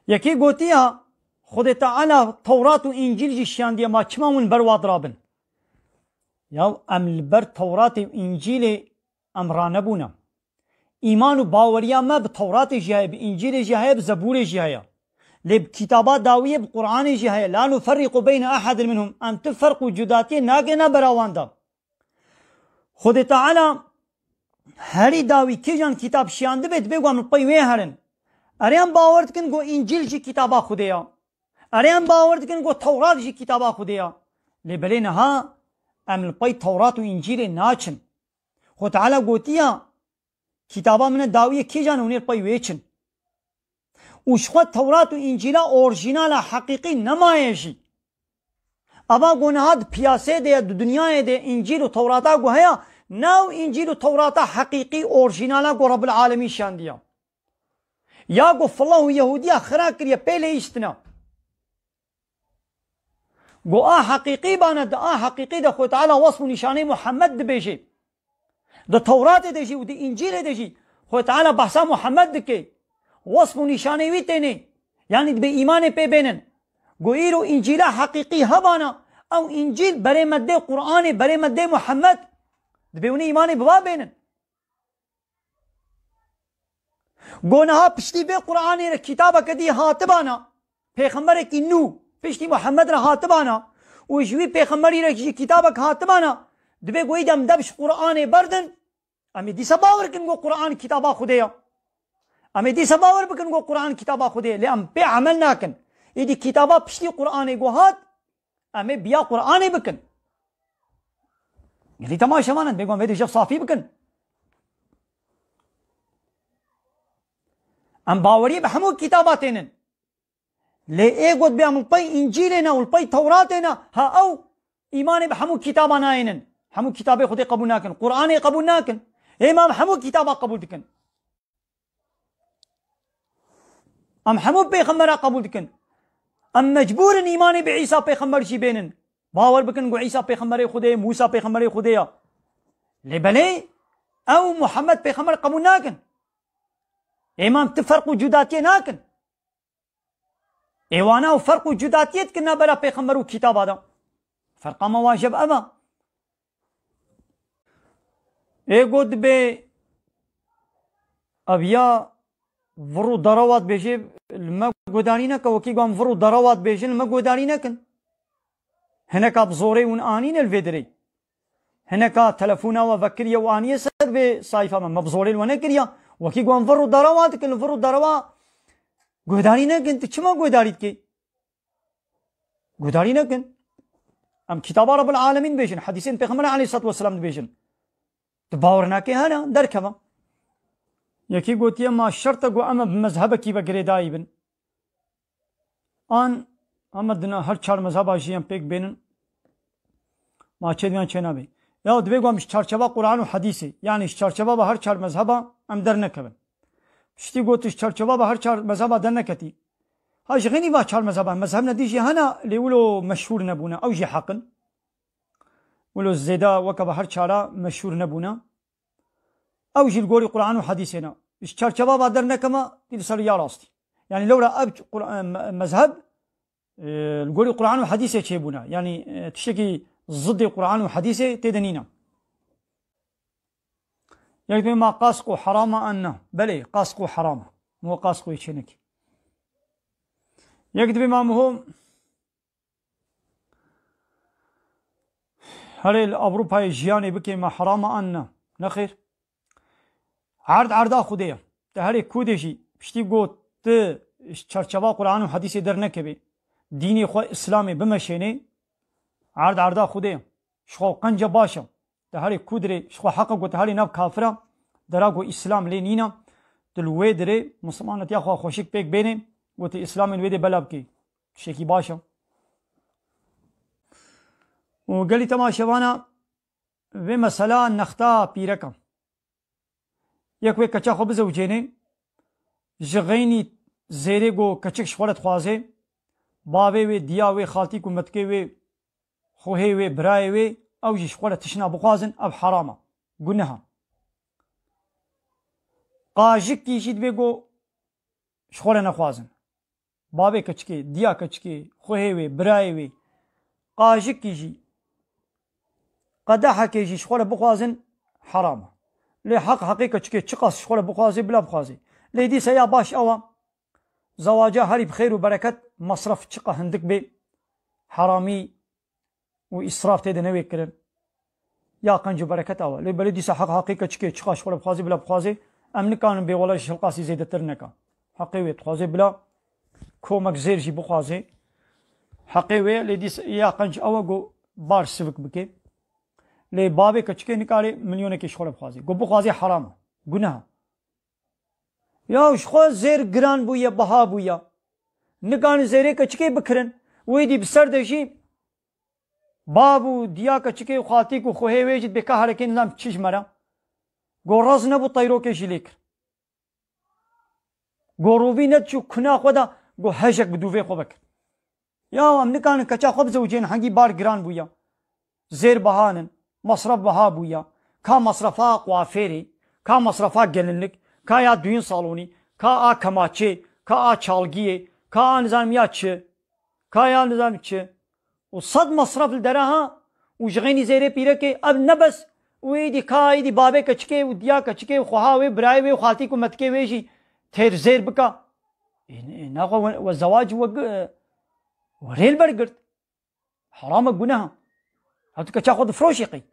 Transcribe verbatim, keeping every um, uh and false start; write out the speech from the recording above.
Yekî gotiya, Xwedê Teala Tewrat û Încîl jî şiyandiye, ma çima hûn ber wa dirabin? Ya em li ber Tewratê û Încîlê em ranebûne. Îman û baweriya me bi Tewratê jî heye, bi Încîlê jî heye, bi Zebûrê jî heye. Lê bi kitaba dawiyê, bi Qur'anê jî heye. La nuferriqu beyne ehedin minhum. Em tu ferq û cudatiyê nagêne bera wan de. Xwedê Teala herî dawî kîjan kitab şiyandibe, dibê ku em li pey wê herin. Erê em bawer dikin ku Încîl jî kitaba Xwedê ya. Erê em bawer dikin ku Tewrat jî kitaba Xwedê ya. Lê belê niha em li pey Tewrat û Încîlê naçin. Xwedê Teala gotiya, kitaba min e dawiyê kîjan, hûn ê li pey wê çin. Û ji xwe Tewrat û Încîla orjînala heqîqî nemaye jî. Eva ku niha di piyasê de ye, di dinyayê de Încîl û Tewrata ku heye, ne ew Încîl û Tewrata heqîqî orjînala ku Rebbil Alemîn şandiya. Ya ku filah û Yehudiya xira kiriye, pê lêhiştine. Ku a heqîqî bane, di a heqîqî de Xwedê Teala wesf û nîşanê Muhammed dibêje. Di Tewratê de jî û di Încîlê de jî Xwedê Teala behsa Muhammed dike. Wesf û nîşanê wî têne. Yanî dibê îmanê pê bênin. Ku îro Încîla heqîqî hebana, ew Încîl berê me dê Qur'anê, berê me dê Muhammed. Dibê hûn ê îmanê bi va bênin. Go niha piştî vê Qur'anê re kitabeke dî hatibana, pêxemberekî nû piştî Muhammed re hatibana û ji wî pêxemberî re jî kitabek hatibana, dibê go îdî em dev ji Qur'anê berdin, em ê dîsa bawer kin go Qur'an kitaba Xwedê ya. Em ê dîsa bawer bikin go Qur'an kitaba Xwedê ye, lê em pê emel nakin. Îdî kitaba piştî Qur'anê go hat, em ê biya Qur'anê bikin. Gelî temaşevanan, bêguman vê dê jev safî bikin. Em baweriyê bi hemû kitaba tênin. Lê ê got bê em li pey Încîlê ne û li pey Tewratê ne, ha ew îmanê bi hemû kitaba nayênin. Hemû kitabê Xwedê qebûl nakin. Qur'anê qebûl nakin. Ê me em hemû kitaba qebûl dikin. Em hemû pêxembera qebûl dikin. Em mecbûr in îmanê bi Îsa pêxember jî bênin. Bawer bikin ku Îsa pêxemberê Xwedê ye, Mûsa pêxemberê Xwedê ye. Lê belê ew Muhammed pêxember qebûl nakin. Ê me em ti ferq û cudatiyê nakin. Ê wana û ferq û cudatiyê dikin navbera pêxember û kitaba de. Ferqa me wajib ev e. Ê got dibê ev ya vir û darawa dibêjê, li me guhdarî neke, wekî wan vir û darawa dibêjin, li me guhdarî nekin. Hineka bi zorê hûn anîne li vê dirê. Hineka telefona we vekiriye û aniye ser vê sayfa me. Me bi zorê li we nekiriya. Wekî wan vir û darawa dikin, li vir û darawa guhdarî nekin. Tu çima guhdarî dikî? Guhdarî nekin. Em kitaba Rabbil Alemîn dibêjin, hedîsên Pêxember aleyhissalatu vesselam dibêjin. Tu bawer nake hene, derkeve. Yekî gotiye, ma şert e ku em bi mezhebekî ve girêdayî bin. An, em dina her çar mezheba jî em pêk bênin. Ma çê diyan çê nabê. Ya divê ku em ji çarçeva Quran û hedîsê, yanî ji çarçeva ve her çar mezheba em dernekevin. Piştî got ji çarçeva ve her çar mezheba derneketî. Ha ji xênî va çar mezheba, mezheb nedî jî hene, lê wilo meşhûr nebûne, ew jî heq in. Wilo zêde weke ve her çara meşhûr nebûne. Ew jî li gorî Quran û hedîsê ne. Ji çarçeva va dernekeme, tî li ser ya rastî. Yanî lewra ev Qur-, me-, mezheb, e, li gorî Quran û hedîsê çêbûne. Yanî, e, tiştekî zidê Quran û hedîsê tê de nîne. Yek dibê ma qasqo herama an ne? Belê, qasqo herama. Mo qasqoyê çênekî. Yek dibê ma miho herê li Ewropayê jiyanê bikê me herama an ne? Nexêr. Erd erda Xwedê ye. Te herê ku de jî piştî got tu ji çarçeva Quran û hedîsê dernekevê, dînê xwe Îslamê bimeşênê, erd erda Xwedê ye. Ji xwe qenca baş e. Te herê ku dirê ji xwe heq e ku te herê nav kafira, dera ku Îslam lê nîne, tu li wê dirê misilmanetiya xwe xweşik pêk bênê, ku tu Îslamê li wê dê bela bikê. Tiştekî baş e. Û gelî temaşevana vê mesela nexta pîreka. Yek wê keça xwe bizewicênê, ji xeynî zêrê ku keçik ji xwe re dixwazê, bavê wê, diya wê, xaltî ku metikê wê, xohê wê, birayê wê, ew jî ji xwe re tişna bixwazin, ev heram e, guneh e. Qajikî jî divê ku ji xwe re nexwazin. Babê keçikê, diya keçikê, xwehê wê, birayê wê, qajikî jî, qedehekê jî ji xwe re bixwazin, heram e. Lê heq heqê keçikê çiqas ji xwe re bixwazê, bila bixwazê. Lê dîsa ya baş ew e, zewaca herî bi xêr û bereket, mesref çiqa hindik bê, heramî û îsraf tê de newê kirin. Ya qenc û bereket awa. Lê belê dîsa heq heqê keçikê çiqa ji xwe re bixwazê, bila bixwazê, em nikanin bê wela ji hilqasî zêdetir neka. Heqê wê dixwazê bila komek zêr jî bixwazê. Heqê wê lê dîsa ya qenc awa ku bar sivik bike. Lê babê keçikê nikarê milyonekê ji xwe re bixwazê. Ku bixwazê heram e. Guneh e. Ya ji xwe zêr giran bûye, biha bûye. Nikarin zêrê keçikê bikirin. Wê dî bi ser de jî bab û diya keçikê û xaltîk û xwehê wê jî dibê ka herekê nizam çi ji me re. Go rez nebû teyrokê jî lê kir. Go rovî nediçû kuna xwe de, go hejek bi dûvê xwe vekir. Ya em nikarin keça xwe bizewicên hengî bar giran bûye. Zêr bihan in, mesref biha bûye. Ka mesrefa kuafêrê, ka mesrefa gelinlik, ka ya duyun salonî, ka a kemaçê, ka a çalgiyê, ka a nizanim ya çi, ka ya nizanim çi. Û sed mesref li dere ha û ji xênî zêrê pîrekê ev ne bes û êdî ka êdî babê keçikê û diya keçikê û xweha wê, birayê wê û xaltîk û metikê wê jî têr zêr bika. Ê, ê, naxwe we, we zewac we gi-, we rê li ber girt. Heram e, guneh e. Ha tu keça xwe difiroşî qey.